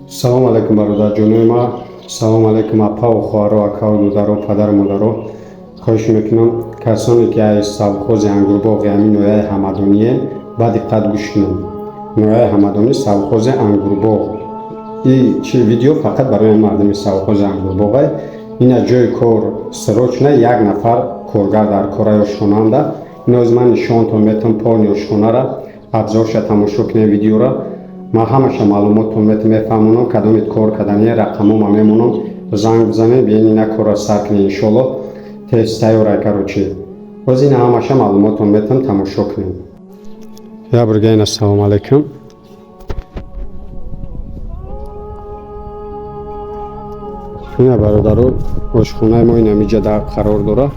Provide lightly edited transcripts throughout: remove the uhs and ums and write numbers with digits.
Салом алейкум, бародарҷонои ма. Салом алейкум, апаву хоҳаро, акаву додаро, падару модаро. Хоҳиш мекунам, касоне ки аз совхози Ангурбоғи ҳамин ноҳияи Ҳамадоние, ба диққат гӯш кунанд. Ноҳияи Ҳамадонӣ, совхози Ангурбоғ. И чи видео фақат барои мардуми совхози Ангурбоғай. Ина ҷои кор, срочно як нафар коргар дар кораи ошхонаанда. Иноз ман нишонтон метам полный ошхонара, обзорша тамошо кунем видеора. Ман ҳамаша маълумоттон метам, мефаҳмонам. Кадомит кор кардание, рақамома мемонам, занг бизанед, биен, ина корра сар кунед, иншолло тез тайёрай. Короче, боз ина ҳамаша маълумоттон метам, тамошо кунед. Я бургайн, ассалому алайкум. Ина, бародаро, ошхонаи мо ин ҳамиҷа дар қарор дора.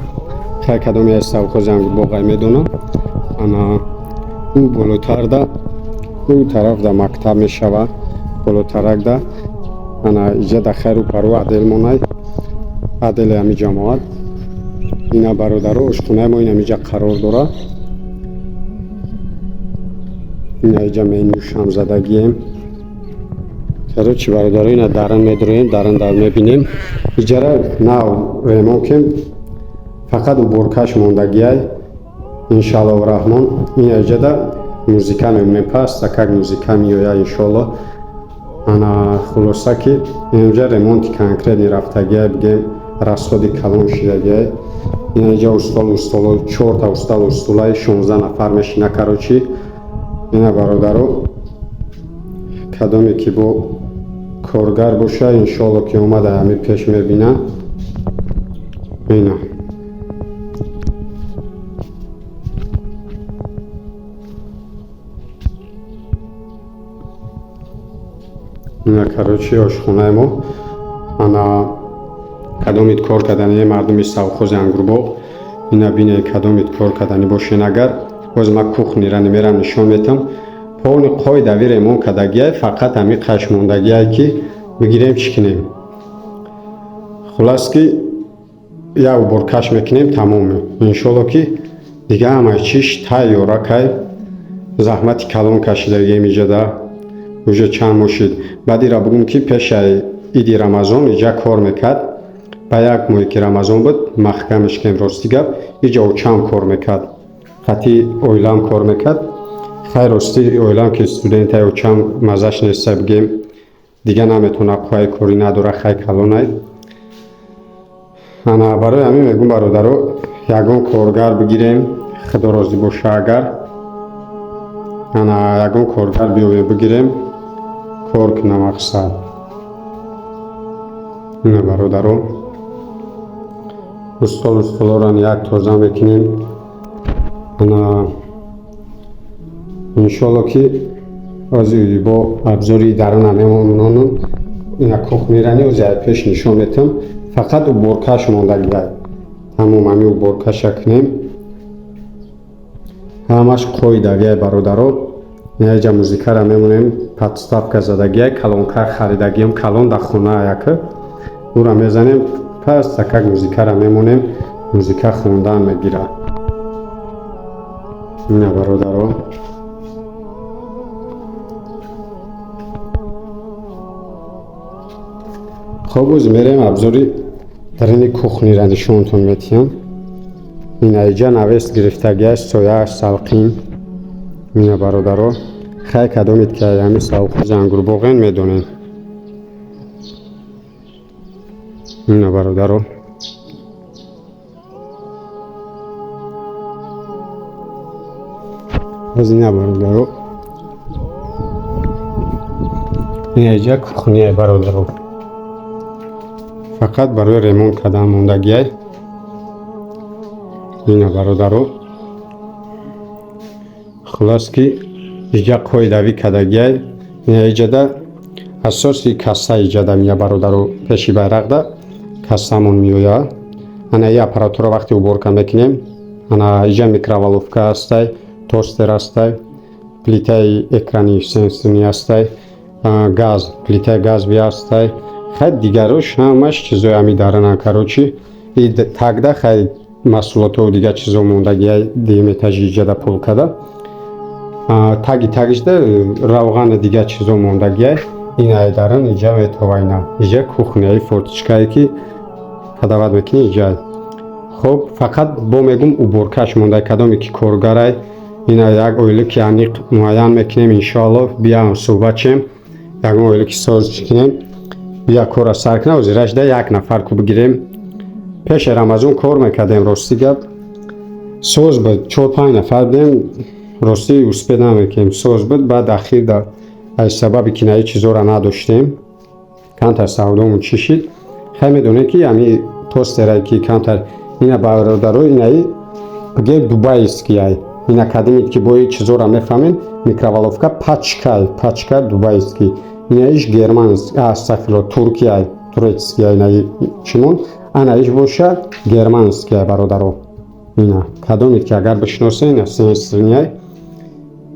Хай, кадоме аз совхози Ангурбоғай медонам. Ана ӯ болотарда, ӯ тараф да мактаб мешава, болотаракда. Ана иҷа да хайру пару отдел монай, отдели ҳами ҷамоат. Ина, бародаро, ошхонаи мо ин ҳамиҷа қарор дора. Ина иҷа менюшам задагием. Короче, бародаро, ина даран медроем, даран дар мебинем. Иҷара нав ремонт кем, фақат уборкаш мондагиай, иншаллоҳу раҳмон. Ина иҷада музыка мемонем, паста как музыка меояд, иншолло. Ана, хулоса ки инҷа ремонти конкретный рафтагиай, бигем, расходи калон шидагиай. Ина иҷа устол, устоло, чорта устол, устулай, 16 нафар мешина. Короче, ина, бародаро, кадоме ки бо коргар боша, иншолло ки омада ҳами пеш мебина. Ина ина, короче, ошхонаи мо. Ана, кадомит кор кардани, мардуми совхози Ангурбоғ, ина бине, кадомит кор карданӣ бошен агар. Боз ма кухнира мерам, нишон метам. Полный қоидави ремонт кардагиай, фақат ҳами қаш мондагиай ки бигирем, чӣ кунем. Хулас ки як уборкаш мекунем, тамом, иншолло ки дига ҳамаи чиш тайёра. Кай заҳмати калон кашидагием иҷада, уже чанд моҳ шид. Баъд ира бугум ки пешаи иди Рамазон иҷа кор мекард. Ба як моҳе ки Рамазон буд, маҳкамеш кем. Рости гап, иҷа очам кор мекард, хати оилам кор мекард. Хай, рости, оилам ки студентай, очам мазаш неста, бигем, дига наметавона, қувваи корӣ надора, хай калонай. Ана, барои ҳамин мегӯм, бародаро, ягон коргар бигирем, худо розӣ боша агар. Ана, ягон коргар биёвем, бигирем, кор куна, мақсад. Ина, бародаро, устол, устолоран як тоза мекунем. Ана, иншолло ки ози бо обзори дарана мемононам. Ина кухнирани ози ай пеш нишон метам, фақат уборкаш мондагиай, тамом. Ҳами уборкаша кунем, ҳамаш қоидавиай, бародаро. Инаҷа музыкара мемонем, подставка задагиай, калонка харидагиам, калон дар хона яка, ура мезанем, пас как музыкара мемонем, музыка хондан мегирад. Ина, бародаро. Хоб, оз мерем, обзори дарини кухнира нишонтон метиҳам. Ина иҷа навес гирифтагиаш, сояаш салқин. Ина, бародаро, хай, кадомед ки ҳами совхози Ангурбоғен, медонед. Ина, бародаро, боз ина, бародаро, ина иҷа кухняй, бародаро, фақат барои ремонт кардан мондагиай. Ина, бародаро, хулас ки иҷа қоидавӣ кардагиай. Ина иҷада асоси касса иҷада мия, бародаро, пеши байрақда кассамон меояд. Ана и аппаратура вақте уборка мекунем. Ана иҷа микроволновка ҳастай, тостер ҳастай, плитаи экрани сенсорный ҳастай, газ, плитаи газви ҳастай. Хай, дигарош ҳамаш чизои ҳами даранан. Короче, и тагда хай маҳсулотҳо, дигар чизо мондагиай, дуюм этажи иҷада полкада, таги тагишда равғана, дигар чизо мондагиай. Ин айдарин иҷа метова, ина иҷа кухняи форточкае, ки подавать мекунӣ иҷа. Хоб, фақат бо мегум, уборкаш монда. Кадоме ки коргарай, ина як ойлики аниқ муайян мекунем, иншоалло. Биям, суҳбат шем, ягон ойлики соз кунем, бия кора сар кунам. Озирашда як нафар ку бигирем. Пеши Рамазон кор мекардем, рости гап, соз буд, чор панҷ нафар будем, ростӣ успеть намекунем, соз буд. Баъд ахир аз сабаби ки наи чизоро надоштем, камтар савдомон чӣ шид. Хай, медонем, ки ами тостерае ки камтар ина, бародаро, инаи бигем, дубайский ай. Ина кадимед, ки бои чизоро мефаҳмем, микроволновка, пачкай, пачка дубайский. Инаиш германский, астағфирулло, туркияй, турецкий. Инаи чимон, анаиш боша германский, бародаро. Ина кадомед ки агар бишносед, ина сенсорный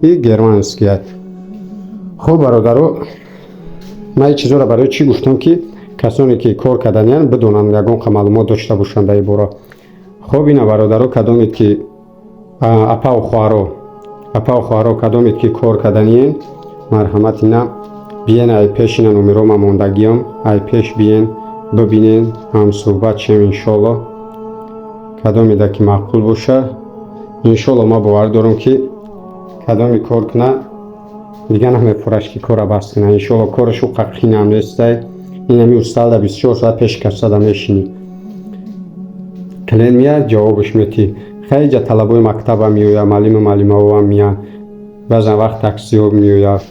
и германский. Хуб, бародаро, ман ин чизоро барои чӣ гуфтам? Ки касоне ки кор карданиянд, бидонанд, ягон қа маълумот дошта бошанд дар ин бора. Хуб, ина, бародаро, кадомед ки, апаву хоҳаро, апаву хоҳаро, кадомед ки кор карданиен, марҳамат, ина биен ай пеш. Ина номерома мондагиём, ай пеш биен, бибинен, ҳамсӯҳбат шем, иншоалло. Кадомеда ки маъқул боша, иншоалло, ман бовар дорам, ки кадоме кор куна, дига намепураш, ки кора бас куна, иншоалло. Кораш уқа қинам нестай. Инами усталда 24 соат пеши кассада мешинӣ, клиент меяд, ҷавобаш метӣ. Хеле талабои мактаба меояд, маълиму маълимаҳоам меянд, баъзан вақт таксиҳо меояд.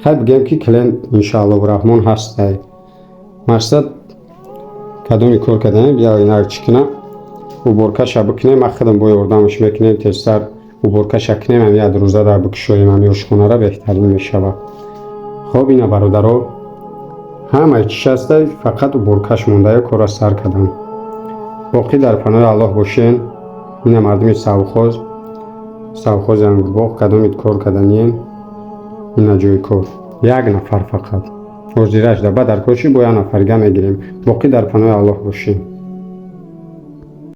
Хай, бигӯем, ки клиент, иншоаллоҳу раҳмон, ҳастай. Мақсад, кадоми кор карданем, бия, ина чӣ кунам, уборкаша бикунем, ман худам бо ёрдамаш мекунем, тезтар уборкаша кунем, ами як рӯза дар бикушоем ами ошхонара, беҳтарин мешавад. Хоб, ина, бародаро, ҳамаи чиш ҳастай, фақат уборкаш мондаю корра сар кардам. Боқӣ дар паноҳи Аллоҳ бошен. Ина мардуми совхоз, совхози Ангурбоғ, кадомит кор карданиен, ина ҷои кор, як нафар фақат ҳозираш да. Баъд дар кор чӣ, бо як нафарига мегирем. Боқӣ дар паноҳи Аллоҳ бошем.